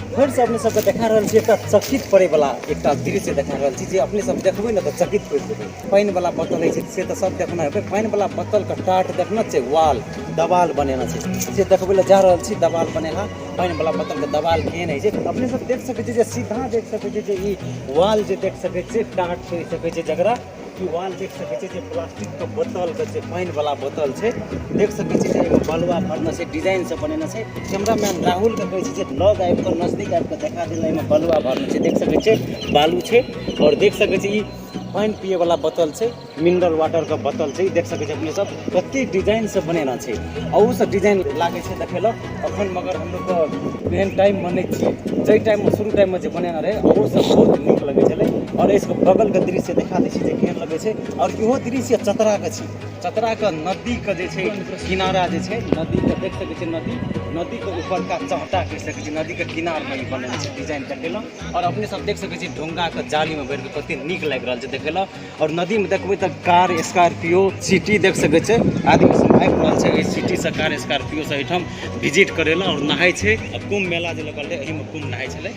फेरसँ अपने सबके देखा रहल छी एकटा चकित पड़ैवला एकटा दृश्य देखा रहल छी जे अपने सब देखबै ने तऽ चकित पड़ि जेबै। पानिवला बोतल होइ छै से तऽ सब देखने हेबै। पानिवला बोतलके टाट देखने छियै, वाल दबाल बनेने छै से देखबै लए जा रहल छी। दबाल बनेला पानिवला बोतलके दबाल केहन होइ छै अपने सब देख सकै छी। जे सीधा देख सकै छी जे ई वाल जे देख सकै छियै, टाट कहि सकै छियै जकरा, ई वाल देख सकै छियै जे प्लास्टिकके बोतलके छै, पानिवला बोतल छै। देख सकै छियै जे एहिमे बलुआ भरने छै, डिजाइन सब बनेने छै। कैमरामैन राहुलके कहै छै जे लग आबि कऽ, नजदीक आबि कऽ देखा देला। एहिमे बलुआ भरने छै, देख सकै छियै बालू छै। आओर देख सकै छियै ई पानि पियैवला बोतल छै, मिनरल वाटरके बोतल छै। देख सकै छियै अपने सब कते डिजाइन से बनेना छै। अहू से डिजाइन लागै छै देखै लए अखन, मगर हमलोग एहन टाइममे नहि छियै। जाहि टाइममे शुरू टाइममे जे बनेने रहै, ओहो सब बहुत नीक लगै छलै। आओर एहिके बगलके दृश्य देखा दै छी जे केहन लगै छै। आओर इहो दृश्य चतराके छी, चतराके नदीके जे छै किनारा जे छै नदीके, देख सकै छियै नदी, नदीके ऊपरका चहटा कहि सकै छी, नदीके किनारमे ई बनेने छै डिजाइन देखेलहुँ। आओर अपने सब देख सकै छी ढोंगाके जालीमे भरि कऽ कते नीक लागि रहल छै देखै लए। आओर नदीमे देखबै तऽ कार स्कॉर्पियो सिटी देख सकै छै, आदमी सब आबि रहल छै एहि सिटीसँ, कार स्कॉर्पियोसँ एहिठाम विजिट करै लए आओर नहाय छै। आ कुम्भ मेला जे लगल रहै, एहिमे कुम्भ नहाय छलै।